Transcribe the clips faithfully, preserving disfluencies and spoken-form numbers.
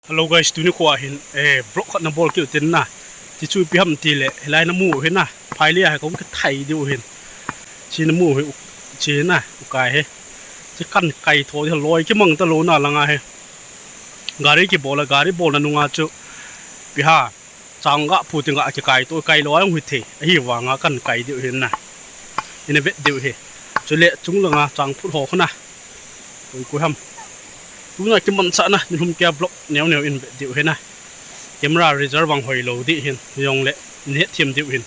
Hello guys, tuni khoa hin, eh, vlog khat na bol kit u tin na. Ti chu ipi ham ti le, hilai na mu u hin na. Phailei a hi kong kithai diu hin. Chi na mu u hi, u, chi na, u kai hi. Chi kan kai tho di loi kimang ta lou na langa hi. Gari kibol a, gari bol na nunga chu. Ipi ham. Chang ga phu ting ga kikai to, kai lou a hung hi thei. Ahivanga kan kai diu hin na. Ina vet diu hi. Chule chung langa chang phut ho khu na. Koi koi ham. Tuna kimanchah na, nilhum kia vlog neo neo in vet diu hin na. Camera result vang hoi lou di hin, jong le, in hetthem diu hin.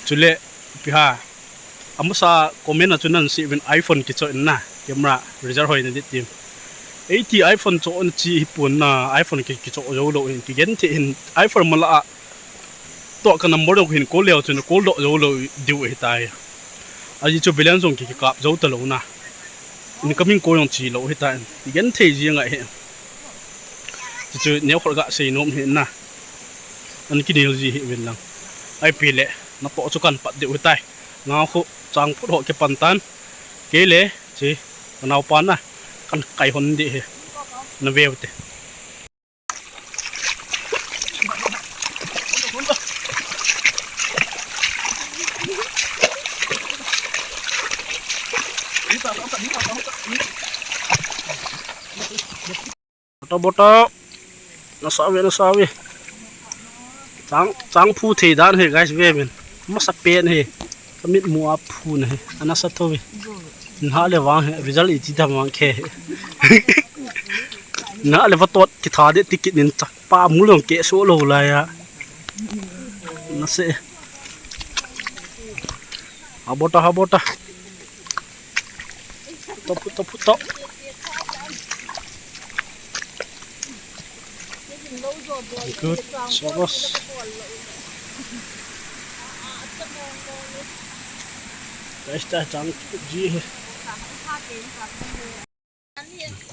Chule, ipi ham. Amasa comment a chu nan sei uvin iPhone kichoh in na. Camera result hoi na di tin. Eighty iPhone choh na chi hi pon na, iPhone ki, kichoh jou lou hin, kigenthei hin, iPhone mala a. Tua ka number dong hin call leu chun call doh jou lou diu ahi tai. Ajeh chu balance jong ki, kikap jou ta lou na. Incoming call jong chi lou ahi tai. Kigenthei jing ahi. Chu chu neo khol ga sei nom hi na. An kinel ji hi uvin lang. Ipi le, natoh chu kan pat diu ahi tai. Nga khu chang phut ho kipan tan. Kei le, chi, ka naopa na. Kan kai hon di hi. Na veu te. Bota, bota. Nasa ve, nasa ve. Chang, chang phu thei dan hi, guys, ve uvin. Masa pen hi. Ka mit mu a phu na hi. Anasa tho ve. Nha le vang hi. Result iti tam vang khe hi. Nha le va tot kitha de tikit nin chak. Pa mu long ke so lo la ya. Nasa. Ha bota, ha bota. Put to, put to, put to. Good, sabas. Guys, ta chang ji hai.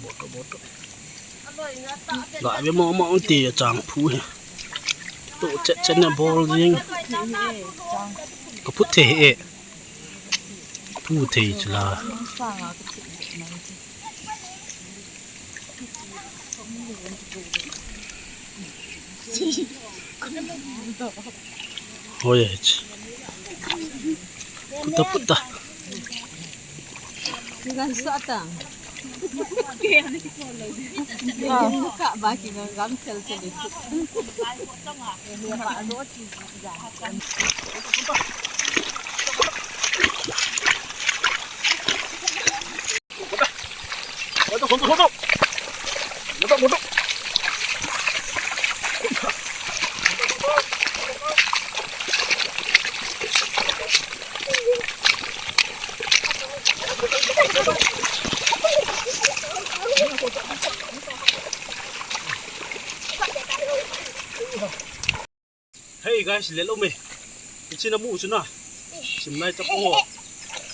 Bota, bota. La ve mo mo ti chang phu hai. To chet chet na bol jing. Ka phut thei e. Phu thei chu la. Hoi e. Puta, puta. Kigan sa ta. Ka ba kigan gam chel chel. Hey guys, le lo me. Ichi na mu chu na. Sim nai ta po.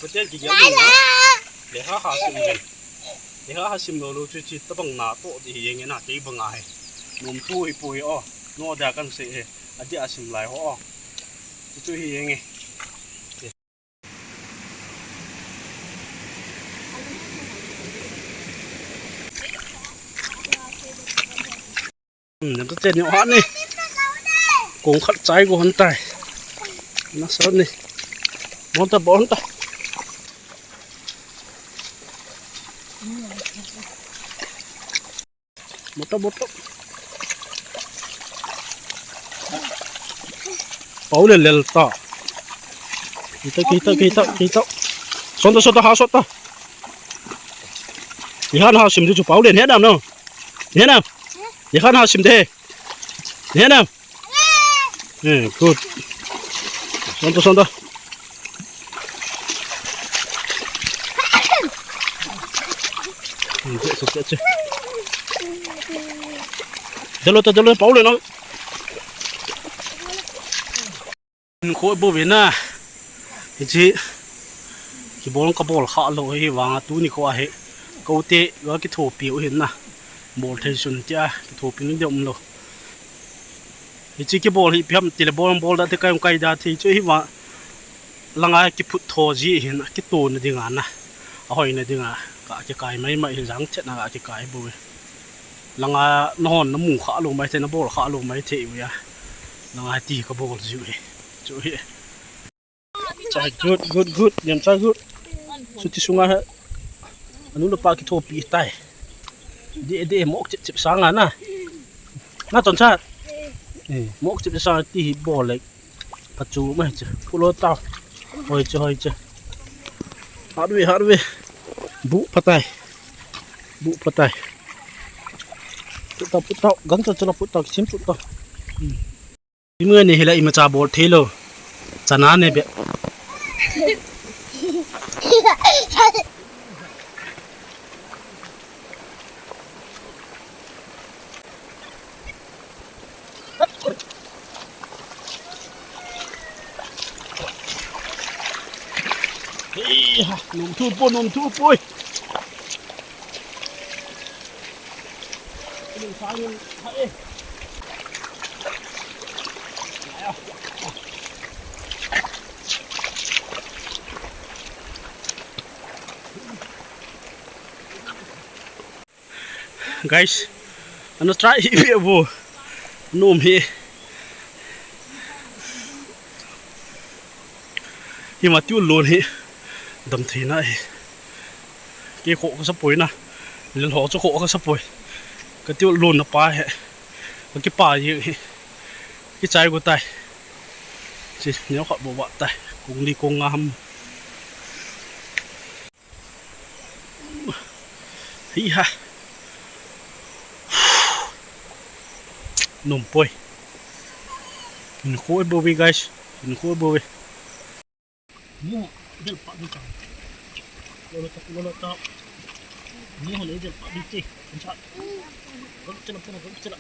Patel ki gel na. Le ha ha sim nai. Le ha ha sim lo lo chu chi tabang na to di yeng na kei bang a he. Nom tu hi po hi o. No da kan se he. Adi a sim lai ho o. Chu chu hi yeng e. Hmm, nang ka chen yo ha ni. Kong khat chai ko han tai. Na sa ni. Bon ta bon ta. Bota, bota. Pau le lel ta. Kita, kita, kita, kita. Son ta, son ta, ha, son ta. Ihan ha sim di chu pau le ne dam no. Ne dam. Ihan ha sim de. Ne dam. Eh, good. Son ta, son ta. Dalo ta, dalo, pau le no. Kho bo ve na. Hichi. Kibol ka bol kha lo hi vanga tuni kho a he. Ko te ga kithopi u hin na. Bol thei sun tia kithopi ni de um lo. Hichi kibol hi ipi ham ti le bol bol da te kai kai da thei chu hi va langa kiphut tho ji hin kitu na dinga na. A hoi na dinga ka kikai mai mai hi jang chet na ka kikai bo. Langa nahon namu kha lou maithei, nabol kha lou maithei uva. Langa ti kabol jiu hi. Chu hi. Chai good, good, good. Niam chai good. Chuti sunga hi. Anu le apa kithopi tai. Di, di, mok chip chip sanga na. Na ton cha. Eh, mok chip chip sanga ti hi bol le. Phachu mai chu. Pulo tao. Hoi chu, hoi chu. Hat ve, hat ve. Bu phatai. Bu phatai. Put tao, put tao. Gang chu chu la put tao, kichim put tao. Hmm. Imu ni hila imacha bol thei lou. Chana ne be. Hei ha, nom thu poi, nom thu poi. Nom sa nom ha e. Guys, ana try hi ve vo. Nom hi. Hi ma tiu lon hi. Dam thei na hi. Kei kho ka sa poi na. Lel ho chu kho ka sa poi. Ka tiu lon na pa hi. Ka kipa hi hi. Kichai go tai. Chi, neo khat bo ba tai. Kong li kong nga ham. Hi ha. Nom poi. Hinkho bou ve, guys. Hinkho bou ve. Mo, del pa du ta. Lolo ta, lolo ta. Mo, le del pa du te. Cha. Gol chala, gol chala.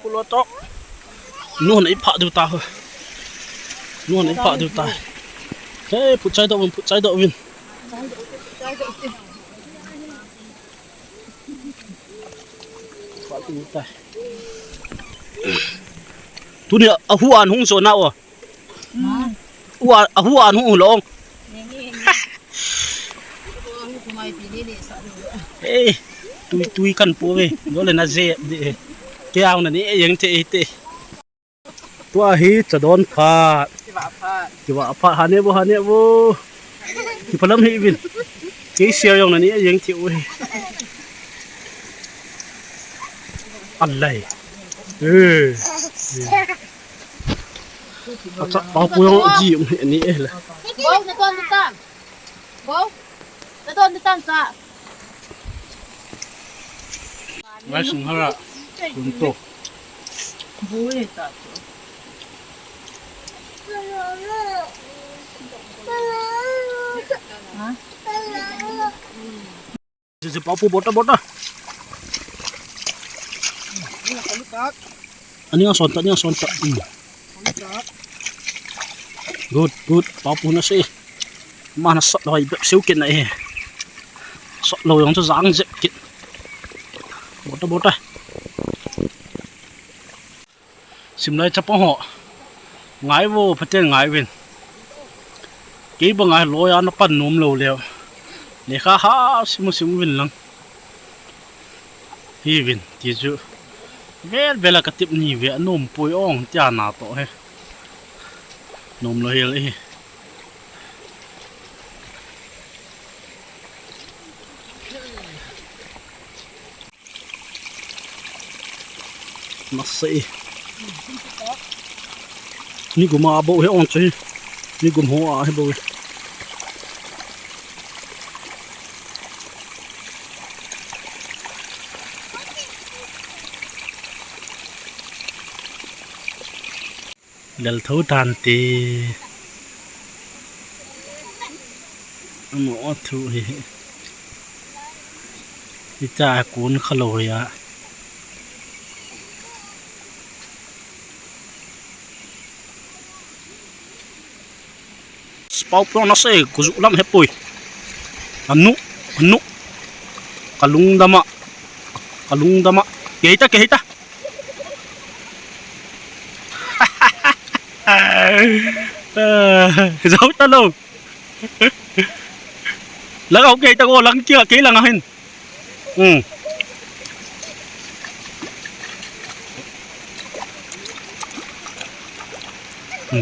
Pulo to. Nuhon ipha diu ta ho. Nuhon ipha diu ta. Hey, put chai do vin, put chai do vin. Pha diu ta. Tuni a hu an hung so na o. Hu a, a hu an hung long. Hey, tui, tui kan pu ve. Dole na je de. Ke ang na ni e yang te e te. Tua hi chadon phat. Kiva phat. Kiva phat, ha ne bo, ha ne bo. Ki phalam hi vin. Ke sia yong na ni e yang te u hi. Alai. Eh. Acha, pa pu yong ji um ni e la. Bo, na ton na tan. Bo, na ton na tan sa. Ngai sung hara. Sun to. Bo le ta to. Ha? Sisi, pa pu, bota, bota. Ani nga son ta, ani nga son ta. Hmm. Good, good. Pa pu na si. Mana sot loi bep siu kin na e. Sot loi yong chu jang jep kin. Bota, bota. Simlai chapang ho. Ngai vo, Pathen ngai vin. Kei banga loi a na pan nom lou leu. Lekha ha simu simu vin lang. Hi vin, ti chu. Vel vel a ka tip ni ve, a nom poi ong, tia na to he. Nom lou hel hi. Masa e. Ni gum a bou he on chu hi. Ni gum ho a he bou. Lel tho tan te. Amo thu hi. Hicha kun kha lou hi a. Pau pau na se, kuzu lam he poi. Anu, anu. Kalung dama. Kalung dama. Kei ta, kei ta. Zau ta lo. Lang au kei ta ko, lang kia, kei lang ahin. Hmm.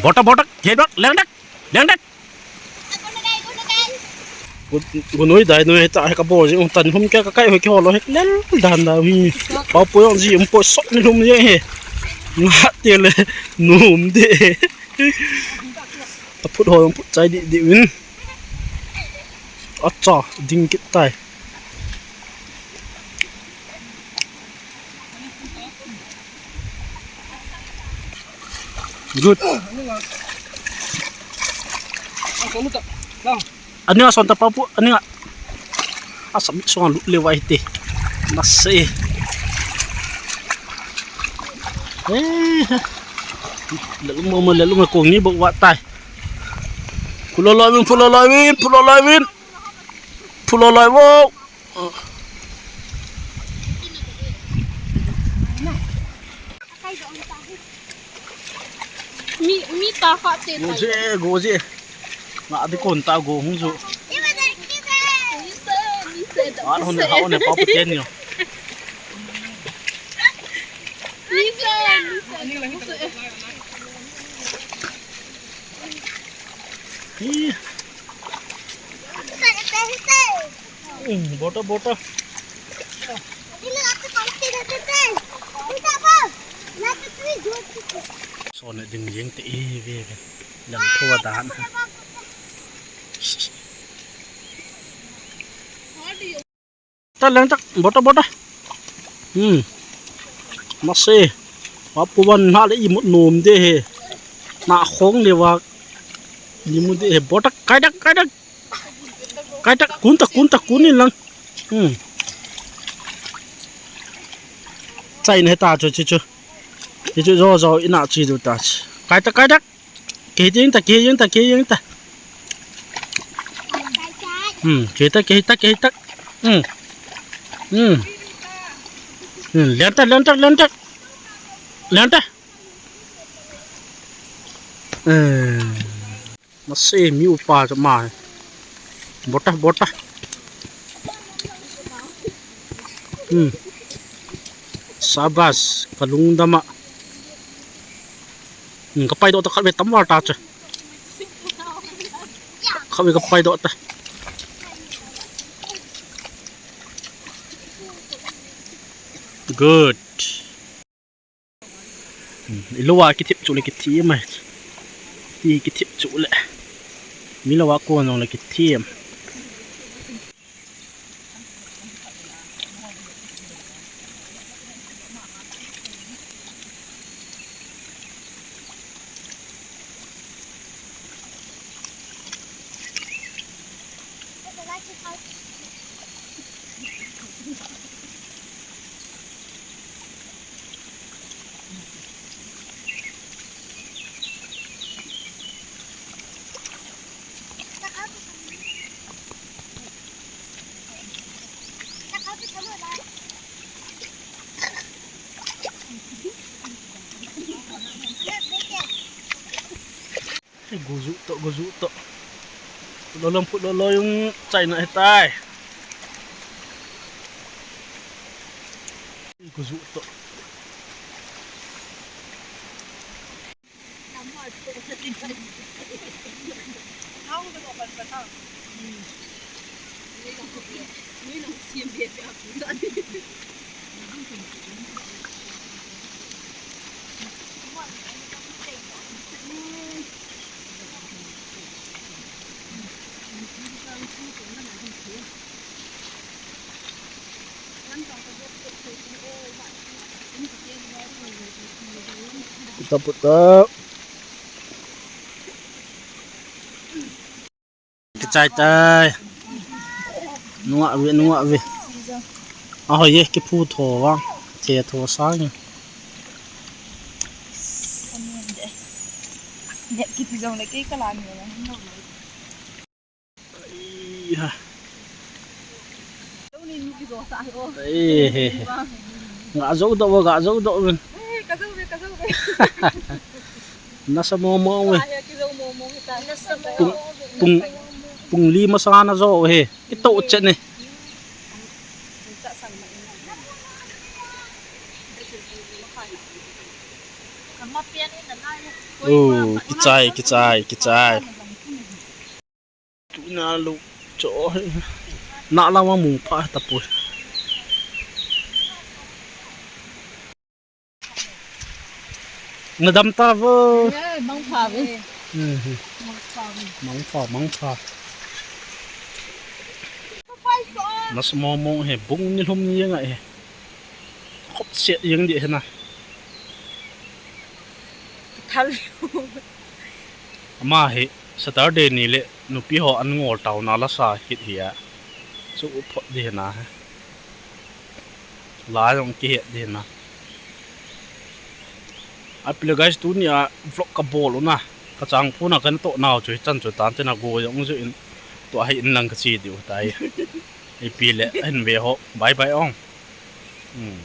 Bota, bota, kei bot, lang dak, lang dak. Gu-, gunoi dai noi ta, he ka bol jing, tan hum ke ka kai hoi ke holo he, lel dan da hi. Pau pau jong ji, um pau sot ni hum je he. Nga te le, num de. Aphut ho, aphut chai di, di win. Acha, ding kit tai. Good. Ani nga son ta pa pu, ani nga. Asam so lu le wai te. Mas eh. Eh. Lalu mo mo lalu mo kong ni bok wa tai. Puloloi win, puloloi win, puloloi win. Puloloi wo. Mi, mi ta kha te ta. Goje, goje. Nga di kon ta go hung ju. Ni se, ni se. An hon ha ne pa pu ken yo. Ni se, ni se. Hi. Hmm, bota, bota. Sona ding jeng te e ve ve. Lam thua dan. Ta lang tak, bota, bota. Hmm. Masi. Wa pu wan na le imut nom de he. Na khong le wa. Imut de he. Bota, kai dak, kai dak. Kai tak, kun tak, kun tak, kun in lang. Hmm. Chai ne ta chu, chu, chu. Chu, chu, jo, jo, ina chi du ta chu. Kai tak, kai tak. Ke jing ta, ke jing ta, ke jing ta. Hmm, ke ta, ke ta, ke ta. Hmm. Hmm. Hmm, lian ta, lian ta, lian ta. Lian ta. Hmm. Masi mi upa chu ma. Bota, bota. Hmm. Sabas, kalung dama. Hmm, ka pai doh ta khat ve tam val ta chu. Khat ve ka pai doh ta. Good. Hmm, i lou a kithip chu le kithim ai. Ti kithip chu le. Mi lou a kon jong le kithim. Guju to, guju to. Lolom put lolo yung China hitai. Guju to. Puta, puta. Kichai tai. Nunga ve, nunga ve. Ahoi ye, kiphu tho vang. The tho sang. Net kiti jong le kei ka la ni la. Iha. Ei, he, he. Nga zo do, nga zo do. Ei, ka zo ve, ka zo ve. Nasa momo ve. Ka he ki zo momo ta. Nasa momo. Pung, pung, pung li masa na zo he. Kito chet ne. Oh, kichai, kichai, kichai. Tuna lu cho na la ma mung pha ta pui. Na dam ta vo. Mang pha ve. Mang pha, mang pha. Nasa momo he bung ni lhum ni nga he. Khop se yang di he na. Thal. Ama hi Saturday ni le nupi ho an ngol tau na la sa kit hi a. Chu u phot di na he. La jong ki het di na. Api le guys, tuni a vlog ka bol u na. Ka chang phuna kan to nau chu chan chu tan te na go jong ju in to a hi in lang ka chi di u tai. Ipi le hin ve ho. Bye bye ong. Hmm.